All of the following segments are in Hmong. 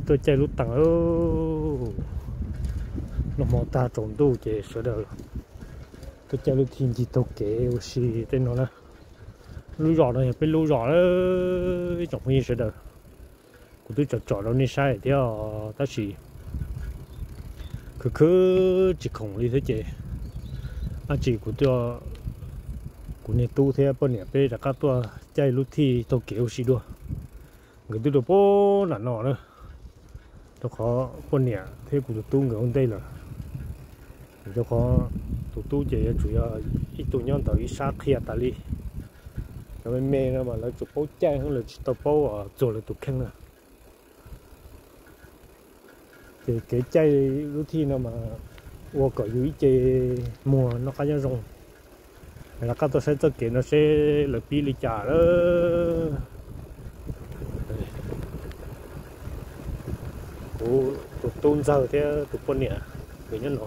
tuaj caij lub tees. Noj hmo tag tsaus ntuj ces sawv daws tuaj caij lub thij ncig taug kev ua si tej no na. Lub zos no yog peb lub zos, ib tsoom phooj ywg sawv daws. Kuv twb tsom tsom rau nej saib thiab os, tab sis khwv khwv tsis khoom li thiab ces, ab tsi kuv, kuv niag tub thiab poj niam peb rov qab tuaj caij lub thij taug kev ua si dua. Nkawd twb rau puag nram no na, rau qhov poj niam thiab kuv tus tub nkawd ua ntej lawm. Rau qhov tus tub ces yuav tsum yog ib tug nyob ntawm ib sab qhia tas li. Cov me me no mas lawv tsuas paub caij, lawv tsis tau paub txuag lawv tus kheej na. Ces kev caij lub thij no mas ua kom yus ib ce muag noj qab nyob zoo. Rov qab tuaj saib txoj kev no seb lawv pib li cas lawm. Kuv tus tub ntxawg thiab tus poj niam nkawd nyob no.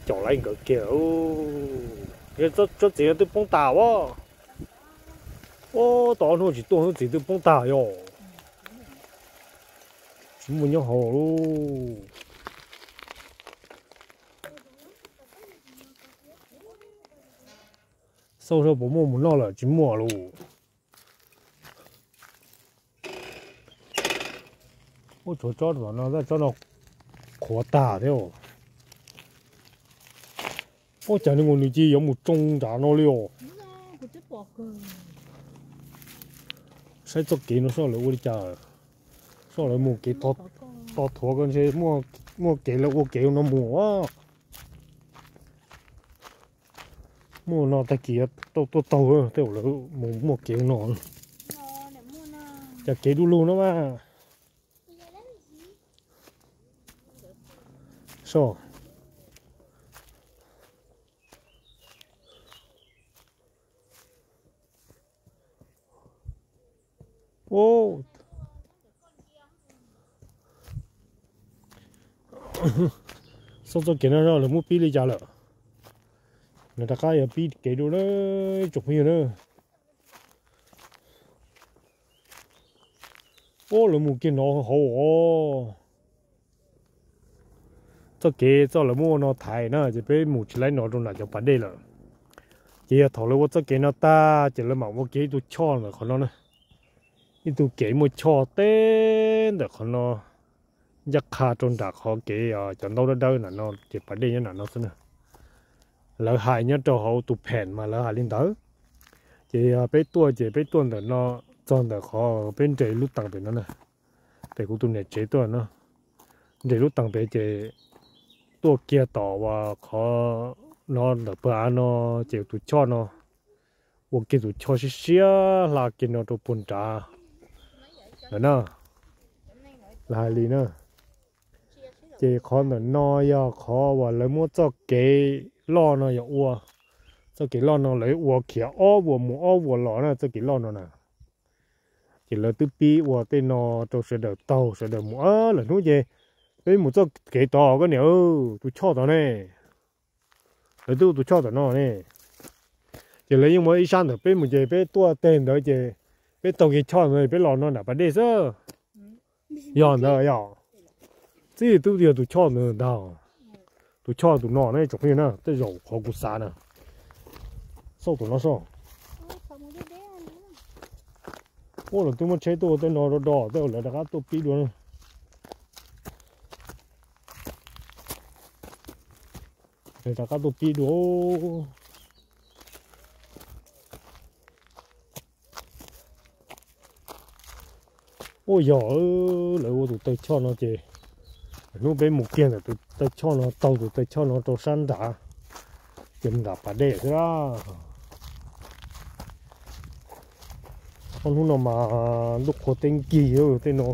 Caum laib nkawd kiag. Tsob txiv no twb poob tas as. Ub, tau ob hnub tsis tuaj hnub txiv twb poob tas yom. Tsis muaj nyob hauv lauj. Xauj saib puas muaj mus noj lawm, tsis muaj lauj. Ub, tshuav tsob no, tsob no qhuav tag thiab. Ub, cas nws mus nws cia yuav mus tsoo nram no li os. Saib txoj kev no seb lawv ua li cas. Seb lawv mus kev to thuav ko ntshe muaj kev lawv ua kev no mus. Muaj no tag kis tuaj taug tej lawv mus muaj kev no. Cas kev du lug no mas. Soj. Xauj txoj kev no lawv muab pib li cas lawm. Nws rov qab yuav pib kev dua na, ib tsoom phooj ywg na. Ub, lawv mus kiag no hauv os. Txoj kev txoj lawv muab ua no thaiv na ces peb mus tsis laib no rau nram cov pas dej lawm. Ces yog thaum lawv ua txoj kev no tag ces lawv mam ua kiag ib tug choj ntawm qhov no na. Ib tug kev muaj choj teb ntawm qhov no ncaj qha rau nram qhov kev cov ntaub dawb dawb nram no ces pas dej nyob nram no xwb na. Lawv hais nyob rau hauv tus pheem mas lawv hais li ntawd. Ces yog peb tuaj ces peb tuaj ntawm no txog ntawm qhov peb nres lub tees pem no na, pem kuv tus niam tsev tuaj no, nres lub tees pem ces tuaj kiag tom uas qhov no ntawm pag av no ces tus choj no, ua kiag tus choj siab siab hla kiag no rau puag nrad lawm na. Lawv hais li na. Ces qhov ntawm no yog qhov uas lawv muab txoj kev loj no yog ua, txoj kev loj no lawv ua khiav ob vuas mus ob vuas los na txoj kev loj no na. Ces lawv twb pib ua tej no rau sawv daws taug sawv daws mus. Lawm hnub ces peb mus txoj kev tod koj niam, tus choj tod ne. Lawv twb ua tus choj tom no ne. Ces lawv yeej muaj ib sab ntawm peb mus ces peb tuaj teg ntawd ces peb taug kiag choj ntawd peb los no nram pas dej xwb. Yog ntawd yog, txij twb yog tus choj ntawd ntag. Tus choj tus no ne tsoom phooj ywg na, tej zaum qhov kuv xav na. Xauj tus no soj. Ua los twb muab tsheb tuaj tej no do do tej lawv rov qab tuaj pib dua. Rov qab tuaj pib dua. Ua yog lawv ua tus taw choj no ces hnub peb mus kiag ntawm tus taw choj no taug tus taw choj no rau sab nrad ces nram pas dej xwb. Ob hnub no mas ntuj qhua teb nkig tej no,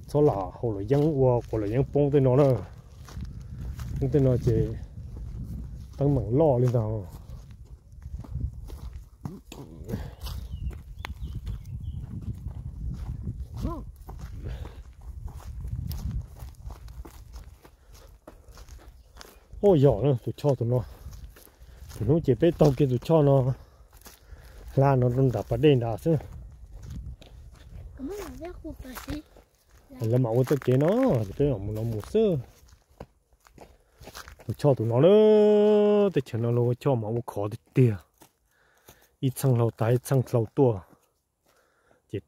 txhob lam haus luam yeeb ua quas luam yeeb poob tej no na. Tej no ces teeb meem loj li ntag. Ua yog tus choj tus no, hnub ces peb taug kiag tus choj no Laj no rau nram pas dej nrad xwb. Lawv mam ua txoj kev no, ces peb mam mus no mus xwb. Tus choj tus no na, teb chaws no luag ua choj mas ua khov tiag tiag. Ib txheej hlau tas ib txheej hlau tuaj, ces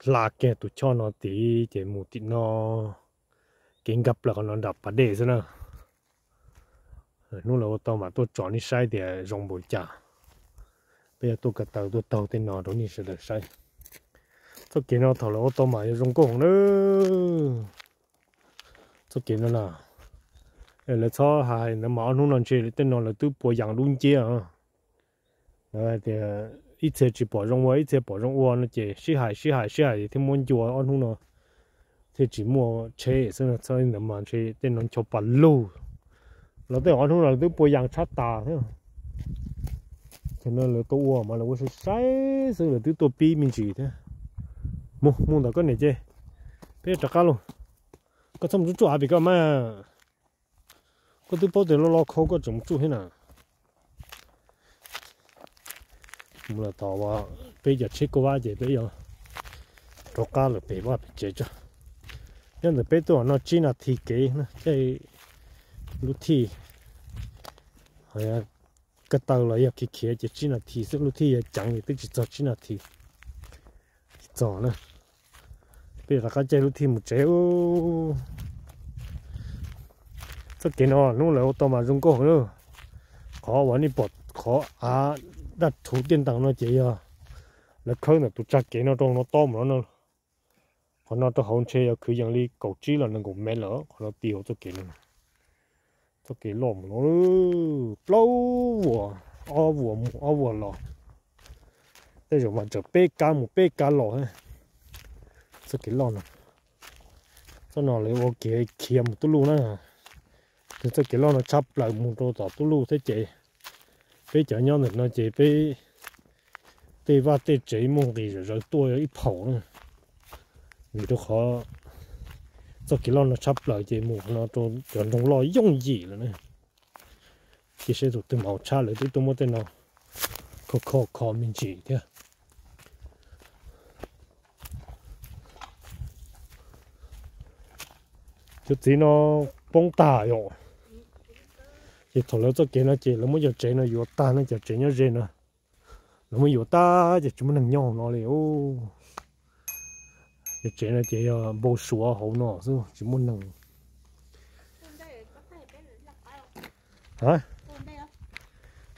hla kiag tus choj no tid ces mus tim no, kev nkag plaws qhov no nram pas dej xwb na. Hnub lawv ua tau mam tuaj tsom nej saib tias zoo npaum li cas. Peb yuav tuaj ko taw tuaj taug tej no rau nej sawv daws saib. Txoj kev no thaum lawv ua tau mas yuav zoo nkauj heev na. Txoj kev no na, lawv txhob hais ntawd mas ob hnub no ntshe tej no lawv twb pua yas dub nciab. Lawv hais tias ib txhia tsis pom zoo ua, ib txhia pom zoo ua no ces sib hais sib hais sib hais thiaj muab ncua ob hnub no thiaj tsis muaj tsheb xwb. Txhob li ntawd mas ntshe tej no ncho pas lug. Los tej ob hnub no lawv twb pua yas tshab tas thiab. Ces no lawv tau ua mas lawv ua sai sai xwb, lawv twb tuaj pib me ntsis thiab. Mus mus ntawm koj niam ces peb rov qab lauj. Koj txhob mus tsuj tsuj av pem koj mas. Koj twb paub tias lo lo khau koj tseem mus tsuj thiab na. Mus lawm tom peb cov tsheb kauj vab ces peb yuav rov qab lawm pem vaj pem tsev tso. Nyob ntawm peb tuaj no tsib nas this kev na, caij lub thij ko taw los yog khiav khiav ces tsib nas this xwb, lub thij yog ceev ces twb tsis txog tsib nas this. Tsis txog na. Peb rov qab caij lub thij mus tsev. Txoj kev no hnub lawv ua tau mas zoo nkauj heev na. Qhov uas nej pom qhov av daj rhuv tiaj ntees no ces yog lawv khawb ntawm tus tsag kev no rau no tob mus no. Qhov no rau hauv ntshe yog kwv yees li kaum tsib los nees nkaum mev lawm, qhov no ti hauv txoj kev no. Txoj kev loj mus no, plaub vuas, ob vuas mus ob vuas los. Tej zaum mas tseem peb kab mus peb kab los. Txoj kev loj no, txoj no lawv ua kev khiav mus Tub Luj na. Nws txoj kev loj no tshab plaws mus rau tom Tub Luj thiab ces peb cov nyob ntawm no ces peb tej vaj tej tsev muaj nqis zom zaws tuaj ib phaum na. Vim rau qhov txoj kev loj no tshab plaws ces mus qhov no rau cov nroog loj yooj yim lawm na. Cia seb tus twg mas tshab lawv twb tuaj muab tej no kho kho kho me ntsis thiab. Cov txiv no poob tag yom. Ces thaum lawv txoj kev no ces lawv muab cov tsev no yuav tag no, cov tsev nyob ze no lawv muab yuav tag ces tsis muaj neeg nyob hauv no li. Cov tsev no ces yog npau suav hauv no xwb tsis muaj neeg.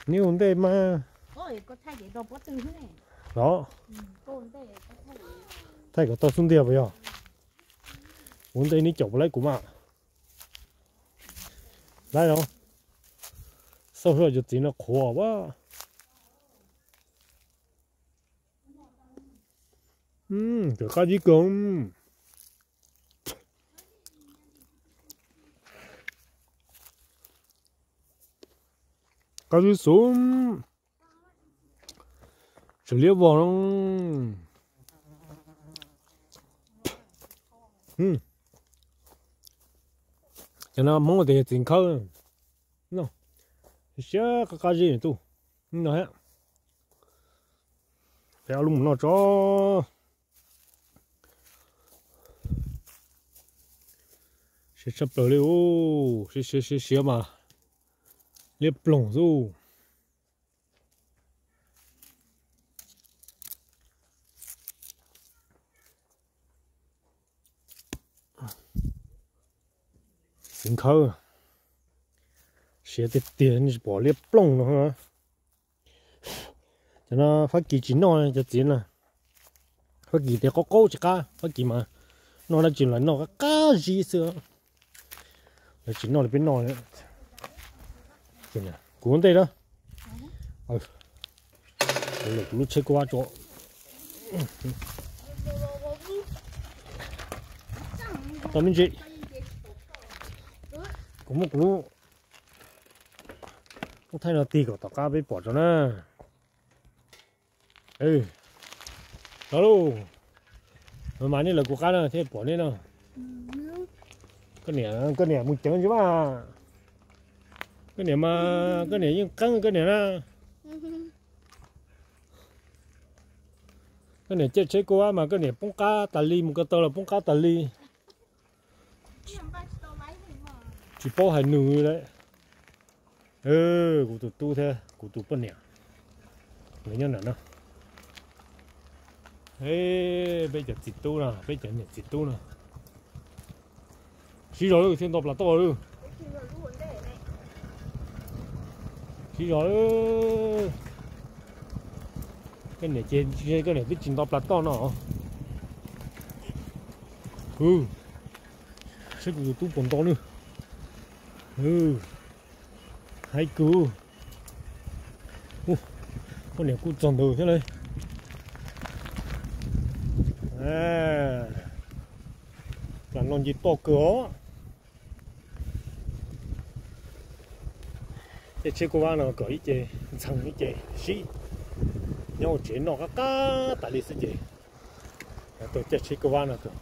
Neb ua ntej mas. Los, thaij kom tau xub ntiag puas yog? Ua ntej neb caum puas laib kuv mas. Laib los. Xauj hlo cov txiv no qhuav a. Cov qab zib kawg. Qab zib xub. Tseem liab vog no. Cov no Hmoob tias yog txiv nkhawb. Siab qab qab zib tuj no. Peb ob lub mus noj tso. Siab tshaj plaws li, siab siab siab mas liab ploog xwb. Txiv nkhawb, siab tiag tiag, nej tsis pom liab ploog no. Cov no Fab Kis tsis noj cov txiv no. Fab Kis tias qaub qaub tsis qab, Fab Kis mas noj dab tsi los noj qab qab zib xwb. Lawv tsis noj li peb noj. Kuv ua ntej na. Kuv lawm kuv lub tsheb kuj vab tso. Tau me ntsis. Kuv muab kuv lub, muab thaij no tig kom tom qab peb pom tso na. Los lauj, mas nej lawv kuv qab no thiaj pom nej no. Koj niam, koj niam mus ceev tsis mas. Koj niam mas, koj niam yeej qeeb koj niam na. Koj niam caij tsheb kauj vab mas koj niam poob qab tas li, mus ko taw los poob qab tas li. Tsis paub hais nws li. Kuv tus tub thiab kuv tus poj niam, nkawd nyob ntawm no. Peb cov txiv tub no, peb cov niam txiv tub no. Siv zog lawm thiaj nto plas toj lawm. Siv zog lawm. Koj niam ces koj niam twb tsis nto plas toj no. Saib kuv tus tub puas nto lawm. Hais kuv, poj niam kuj txog ntawd thiab lauj. Plas no nce toj kawg os. Tej tsheb kauj vab no kom ib ce ntxhee ib ce sib, nyob hauv tsev noj qab qab tas li xwb ces tau caij tsheb kauj vab no kom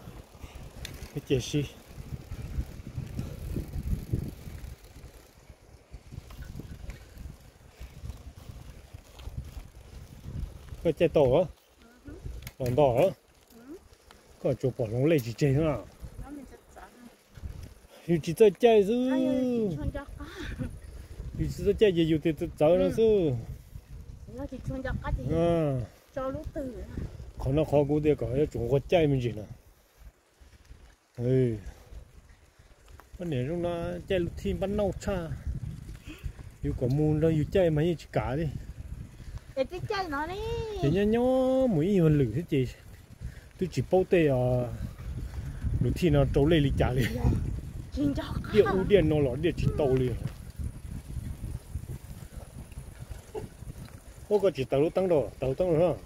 ib ce sib. Koj caij tau los nto, koj tsuas pom hloov lej tsis tseg na. Yus tsis txawj caij xwb. Yus tsis txawj caij ces yus tias txawv no xwb. Qhov no qhov kuv tias kom yuav tsum nquag caij me ntsis na. Poj niam zoo no caij lub thij npab nauj tshaj. Yus kom mus nrog yus caij mas yeej tsis kam li. Ces nyob nyob mus ib nyuag lwm thiab ces twb tsis paub tej lub thij no rau lej li cas li. Diaj ub diaj no los diaj tsis tau li. Ua koj tsis taws lub teeb rau, taws teeb rau.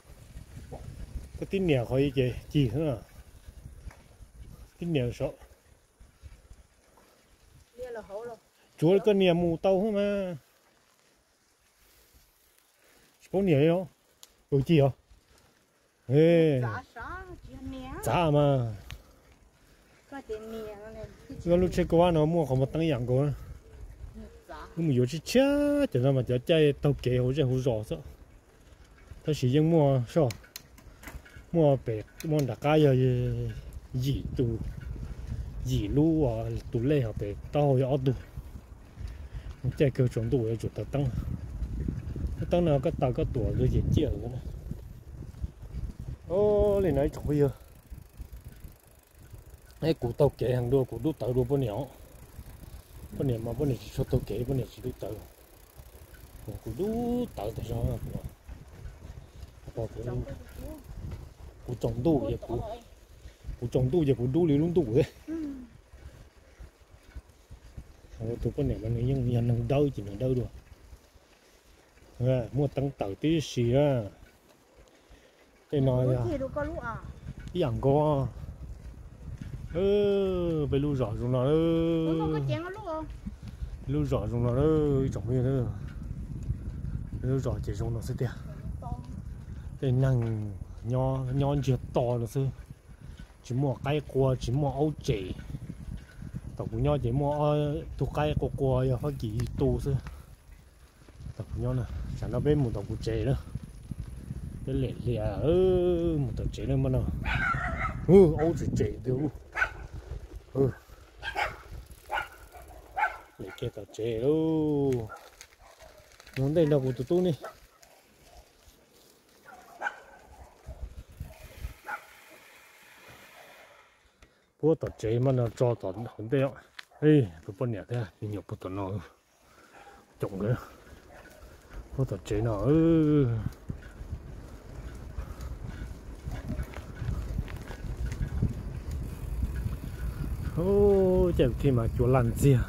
Koj tib niam qhov ces cig xwb na. Tib niam saum. Tsuav koj niam mus tau xwb mas. Tsis paub niam li os. Cig os. Txav mas. Lub tsheb kauj vab no muaj qhov muag teeb yam nkaus. Wb mus yuav tshiab tshiab cov no mas cov caij taug kev hauv zej hauv zos xwb. Tab sis yeej muaj soj, muaj pem muaj nram qab yog yim tus, yim lub tus lej, ho pem taub hau yog ob tug. Caij kawg tsaus ntuj yuav tsum taws teeb. Lub teeb no koj taws koj tuam ntawd ces ciaj lawm. Li no ib tsoom phooj ywg, kuv taug kev heev dua, kuv dub tawv dua poj niam. Poj niam mas poj niam tsis tshua taug kev, poj niam tsis dub tawv. Kuv dub tawv tas zog. Kuv tsaus ntuj, kuv tsaus ntuj ces kuv dub li lub ntuj thiab. Tus poj niam mas nws yeej yog neeg dawb ces nws dawb dua. Muaj teeb tawm tib si. Tej no ib yam nkaus. Peb lub zos zoo no, peb lub zos zoo no, ib tsoom phooj ywg, peb lub zos ces zoo no xwb tiag. Tej neeg nyob ntsiag to no xwb, tsis muaj qaib qua, tsis muaj aub tsev. Thaum kuv nyob ces muaj ob tug qaib qua qua yog Fab Kis tu xwb. Thaum kuv nyob na, tsam no peb mus tom kuv tsev na, peb lem hlias mus tom tsev na mas no. Aub tsev tsev tiag. Lem kiag tom tsev lauj. Mus ntej nrog kuv tus tub ne. Puag tom tsev mas no tso tom hauv ntej. Tus poj niam thiab me nyuam puag tom no. Coom nkawd puag tom tsev no. Caij thij mas cua laj ntxiag.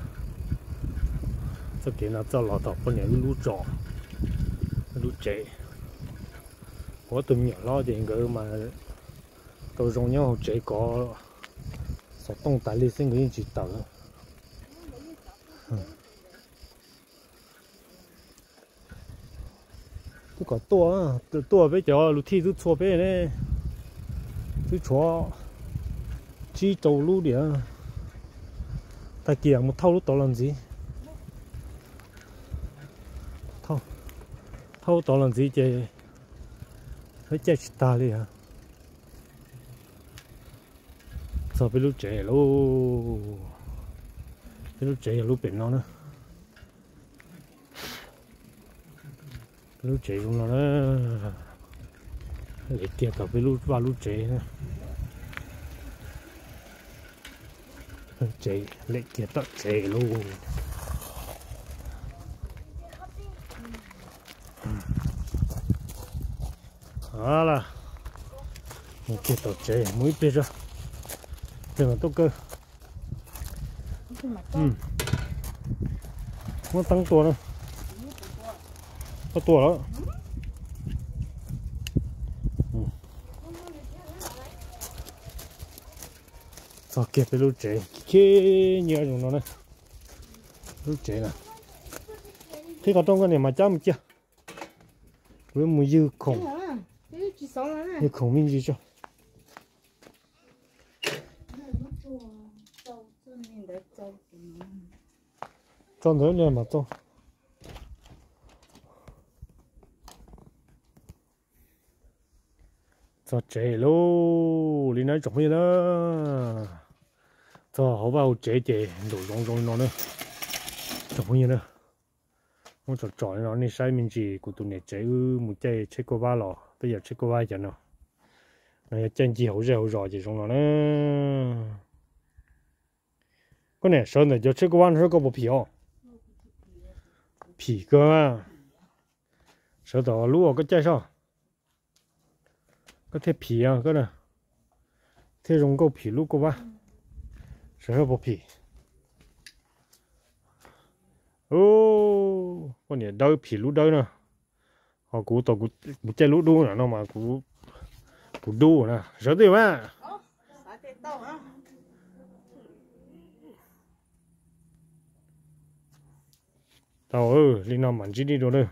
Txoj kev no txoj los tom poj niam lub zos, lub tsev. Ua tus me nyuam hlob ces nkawd mas tau zoo nyob hauv tsev kov xov tooj tas li xwb nkawd yeej tsis tawm. Twb kom tuaj, tuaj peb cov lus thij twb txhua peb ne, twb tshuav tsib rau lub diam. Tag kis mus thauj lub tod los ntxiv, thauj lub tod los ntxiv ces lawv caij tsis tag li os. Txog peb lub tsev lauj. Peb lub tsev yog lub pem no na. Peb lub tsev zoo no na. Lem kiag tau peb lub vaj lub tsev na. Tsev lem kiag tom tsev lauj. Mus kiag tom tsev mus ib pliag tso, pliag mas tuaj kaw. Muab teeb tua na. Koj tua lawm. Txog kiag peb lub tsev khib nyiab zoo no na. Lub tsev na, qhib qhov rooj koj niam mas cab mus cia. Kuv yuav mus ywg khoom, ywg khoom me ntsis tso. Tso ntawd li mas txo. Txog tsev lauj, li no tsoom phooj ywg na. Txog hauv vaj hauv tsev ces nraum zoov zoo li no na. Tsoom phooj ywg na, muab tsom tsom li no nej saib me ntsis, kuv tus niam tsev wb mus caij tsheb kauj vab los peb yog tsheb kauj vab cov no. No yog caij ncig hauv zej hauv zos ces zoo no na. Koj niam sawv ntawm cov tsheb kauj vab no saib koj puas phim os? Phim kawg. Sawv tom lub uas koj caij soj, koj thiaj phim koj na, thiaj zoo nkauj phim lub kauj vab. Sawv soj puas phim? Koj niam dawb phim lub dawb na. Ho kuv tau, kuv caij lub dub na no mas kuv dub na, sawv twj mas. Tau, li no mam ntsib dib dua na.